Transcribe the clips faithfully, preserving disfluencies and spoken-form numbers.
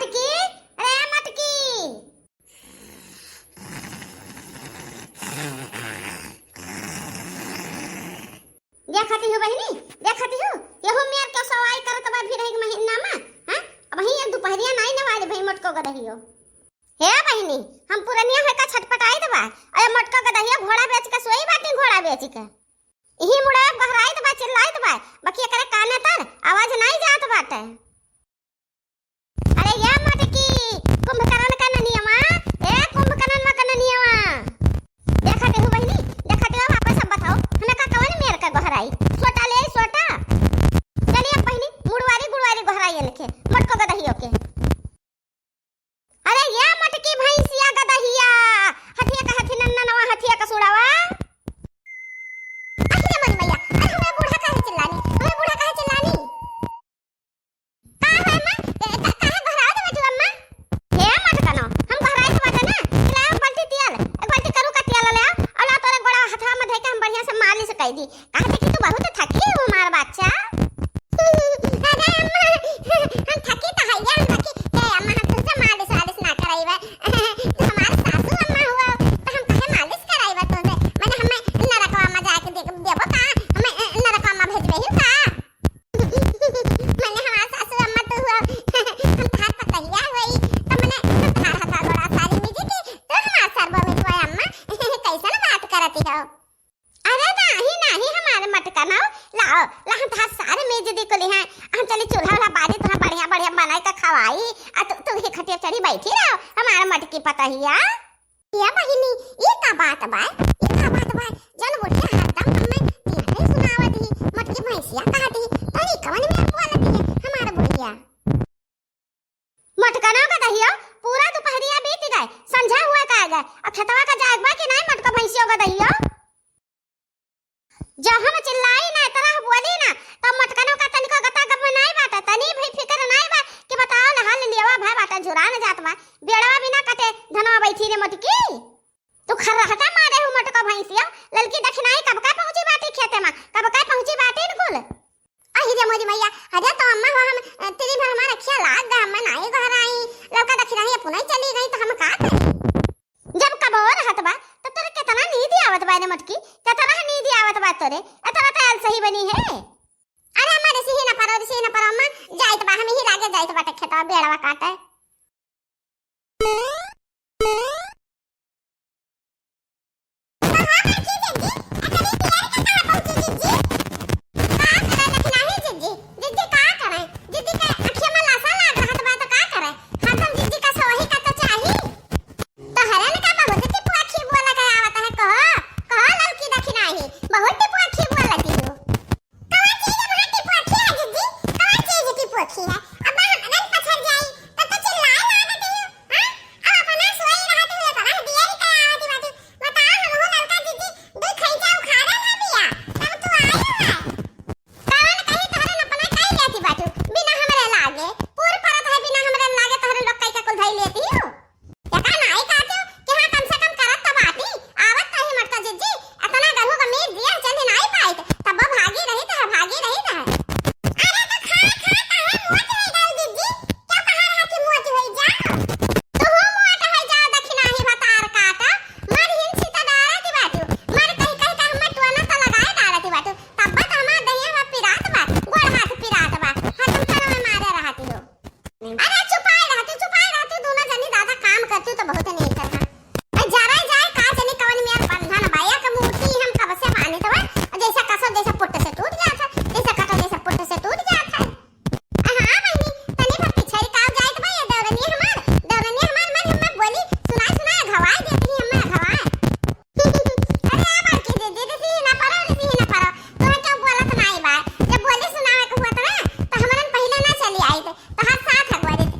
मटकी, अरे मटकी। देखति हू बहिनी, देखति हू, यहू मेर के सवाई करत बा भिरही के महीना मा, हैं? अबहीं एक दुपहरिया नाई नवाइल भई मोटको गदहियो। हे बहिनी, हम पुरनिया होइका छटपटाइत बा, अरे मोटको गदहियो घोड़ा बेच के सोई बाटी, घोड़ा बेच के। इही मुड़े गोहराइत बा, चिल्लाइत बा, बाकी एकरे काने तर आवाज नाई जात बाटे। अरे या मटकी, कुंभकर्ण का ननियवा, ए कुंभकर्ण का ननियवा। देखति हू बहिनी, देखति हू, वापस अब बताओ, हमें का कवन मेर का गोहराई? सोटा ले आई, सोटा। चलिए अब बहिनी, मुड़वारी गुड़वारी गोहराई इनके, मोटको गदहियो के। अरे या मटकी भैंसिया गदहिया, हथिया का हथी नन्ना नवा, हथिया का सुड़ावा। अरे मोरी मैया, अरे हमें बूढ़ा काहे चिल्लानी, हमें बूढ़ा काहे चिल्लानी? का है अम्मा? ए, का, काहे घबरावत बाटू अम्मा? हे मटकनो, हम घबराइत बाटे ना, ले आओ बाल्टी तेल, एक बाल्टी करू का तेल ले आओ, और ला तोरे गोड़ा हथवा में धइ के हम बढ़िया से मालिश कइ दी। काहे कि तू बहुत थकी हू हमार बच्चा। अरे अम्मा, हम थकी तो हइया, हम थकी। ए अम्मा, हम तुमसे मालिश वालिश ना कराइबे। तू हमार सासू अम्मा हुआ, तो हम काहे मालिश कराइबे तुमसे? मने हमें नरकवा में जाके दे-, देबो का? हमें, अ, नरकवा में भेजबे ही का? मने हमार सासू अम्मा तू हुआ, हम तहार पतहिया होई, तो मने हम तहार हथवा गोड़ा सारी मिजी कि तू हमार सरबो मिजवा अम्मा, कैसन बात करती हो? अरे नाही, नाही हमार मटकनो, लाओ, ला हम तहार सारे मिज दी कुली हैं, हम चली चूल्हा उल्हा बारी तोहरा बढ़िया बढ़िया बनाई के खवाई, आ तू, तू ही खटिया चढ़ी बैठी रहो, हमार मटकी पतहिया। या बहिनी, ई का बात बा? ई का बात बा? जन बुढ़िया हरदम हमें तिहरे सुनावत ही, मोटकी भैंसिया कहत ही, तो ई कवन में बोलत ही हमार बुढ़िया? मोटकनो गदहियो, पूरा दुपहरिया बीत गए, संझा हुआ का आ गए, अब खेतवा का जाए बा कि नहीं मोटको भैंसियो गदहियो? जब हम चिल्लाई ना, तरह बोली ना, तब मोटकनो का तनिको गता गप नाई बाटे, तनी भी फिकर नाई बा कि बताओ ना, हाल लियवा भय बाटे, झुरान जात बा, बेड़वा बिना कटे धनवा बैठी रे मोटकी। तू खर्रहटा मारे हू मोटको भैंसियो, ललकी दखिनाही कब का पहुँची बाटी खेते मा, कब का पहुँची बाटी न कुल। अहि रे मोरी मैया, अरे तो अम्मा हो हम, अ, तेरी भर हमारा ख्याल लाग गा, हम नाई घर आई, ललका दखिनाही पुनई चली गई तो हम का करी? जब कबो रहत बा, तो तोरे केतना नींद आवत बा रे मोटकी, केतना नींद आवत बा तोरे, एतना तो अलसही बनी है। अरे अम्मा, रिसिही न परो, रिसिही न परो अम्मा, जाइत बा, हम ही लागे जाइत बाटे खेतवा बेड़वा काटे। कहाँ बड़की जिज्जी? अतरी पियर के कहाँ पहुँची जिज्जी? का करे लखनाही जिज्जी? जिज्जी का करे? जिज्जी के अखिया में लासा लाग रहत बा तो का करे? हरदम जिज्जी का सोही का तो चाही। तोहरे न का बहुत टिपुआ खी बोला के आवत है, कहो, कहो ललकी दखिनाही, बहुत टिपुआ खी बोलती हो। कवन चीज हमार टिपुआ खी है जिज्जी? कवन चीज टिपुआ खी है? अब हम रंग पछड़ जाई, तब तो चिल्लाए लागत ही, हाँ? अब अपना सोई रहत ही, एतना दिया निकल आवत ही बाटी। बताओ, हमहू ललका जिज्जी दुई खैचा उखाड़े ना दिया, तब तू आयो है। कवन कही तोहरे न अपना कई लेती बाटू, बिना हमरे लागे, पूर परत है बिना हमरे लागे तोहरे लोग कई के कुल धई लेती हो। एका नाई कहती हो कि हाँ, कम से कम करत तो बाटी, आवत तो ही मोटका जिज्जी, एतना गरहू का मीर दिया चली नाई पाइत, तब वो भागी रही तो है, भागी रही तो है। अरे तो खा, खा, काहे मोट होई गई जिज्जी? क्या कहा रहा कि मोट होई जाओ? तू मोट होई जाओ, दखिनाही भतार काटा, मर हिन सीता डारा दी बाटू, मर कही कही का हमें टोना तो लगाए डारा दी बाटू, तब तो हमार दहिया में पिरात बा, गोड़ हाथ पिरात बा, हरदम चरवे मारे रहती हो। अरे चुपाए रहती, चुपाए रहती, दोनों जनी दादा काम करती तो बहुत नहीं करता। अरे जरा जाए का जनी कवन मेर बंधन बा, एक मूर्ति हम कब से मानित बा, जैसे कसो जैसे पुट से टूट जात है, जैसे कटो जैसे पुट से टूट जात है। हाँ बहिनी, तनी भर पिछड़ी काव जाइत बा, ये देवरनिया हमार, देवरनिया हमार, मन हमें बोली, सुनाए, सुनाए, घवाए देती ही हमें, घवाए। अरे आ बड़की दीदी, रिसिही ना परो, रिसिही ना परो, तोहे क्यों बोलत नाई बा? जब बोली सुनावे के हुआ था ना, तो हमरन पहिले ना चली आई थे, तो हर साथ हगवा देते।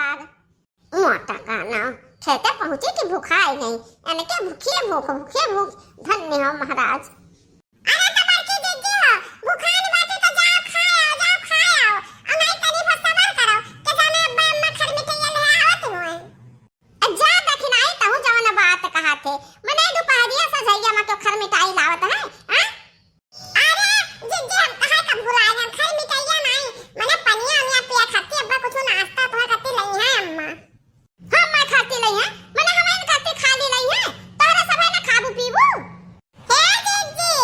मोटका ना, खेते पहुँची कि भुखाई गई। एनके भूखिए भूख, भूखिए भूख, धन्य हो महाराज। अरे तो बड़की जिज्जी हो, भुखान बाटे तो जाओ खाए आओ, जाओ खाए आओ। आ नहीं तनी पर सबर करो, के जाने अब्बा अम्मा खरमिठैया ले आवत हुए। आ जा दखिनाई तहू जवन बात कहा थे, मने दुपहरिया से जइया मा क्यों खरमिठाई लावत है, हाँ? अरे जिज्जी, हम कहाँ कब भुलाए, हम खरमिठैया नहीं, मने पनिया उनिया पिया खाती, अब्बा कुछ नाश्ता तो खाती लई है अम्मा। हम मैं खाती लई है, मने हम इन खाती खाली लई है, तोहरे सभे ना खाबू पीबू। हे जिज्जी,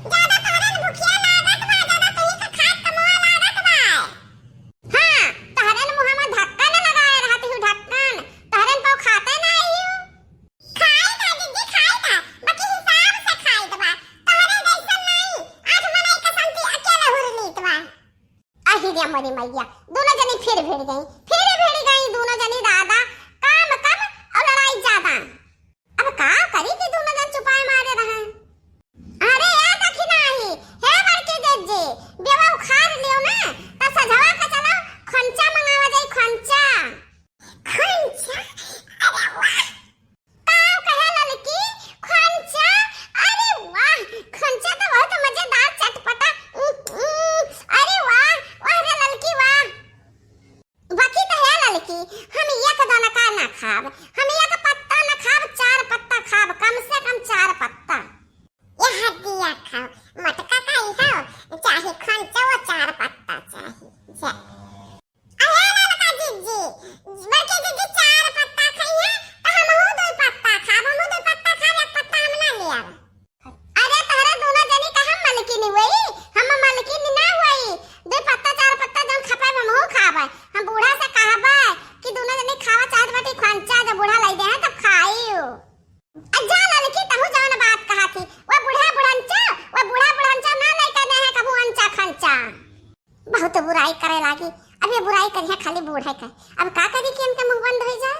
ज्यादा तोहरे न भुखिया लागत बा, ज्यादा तोही का खात कमवा लागत बा। हाँ, तोहरे न मुँह में ढक्कन लगाए रहती हूँ, ढक्कन, तोहरे न पाव खाते ना आई हूँ। खाई था जिज्जी, खाई था, बाकी हिसाब से खाई था बा। तोहरे जैसन नहीं, आज मनई कसम थी अकेले हुर लीत बा। अहि रे मोरी मैया, दोनों जनी फिर भिड़ गई, फिर भिड़ गई दोनों जनी दादा, काम कम और लड़ाई ज्यादा। अब का करी कि दोनों जन चुपाए मारे रहे। अरे ए दखिनाही, हे बड़की जिज्जी, बेवा उखाड़ लियो ना, त सझवा के चलो खोंचा मंगावा जाई, खोंचा। खोंचा? अरे वाह, का कहे ललकी? खोंचा? अरे वाह, खोंचा तो बहुत मजेदार चटपटा। उम, उम, अरे वाह, वाह रे ललकी वाह। बाकी तो है ललकी, हम एक दाना का ना खाब, हम एक पत्ता ना खाब, चार पत्ता खाब, कम से कम चार पत्ता। ये हड्डिया खाओ, मोटका का ही खाओ, चाहे खोंचा वो चार पत्ता चाहे। जा। अरे ललका जिज्जी, बड़की जिज्जी चार पत्ता खाई है, तो हमहू दो पत्ता खाब, हमहू दो पत्ता खाब, एक पत्ता हम ना ले आब। अरे तोहरे दोनों जनी का हम मलकिन हुई, हम मलकिन ना हुई, दो पत्ता चार पत्ता जौन खपे हमहू खाब। हम बूढ़ा से कहब कि दोनों जनी खावा चाहत बाटी खंचा, जब बूढ़ा लाई दे हैं तब खाई। आ जा ललकी, तहू जौन बात कहा थी, वो बूढ़ा बुढ़ंचा, वो बूढ़ा बुढ़ंचा ना लइका दे है कभू अंचा खंचा। बहुत बुराई करे लागी। अब ये बुराई करिया खाली बूढ़े के। अब का करी कि इनका मुंह बंद हो जाए?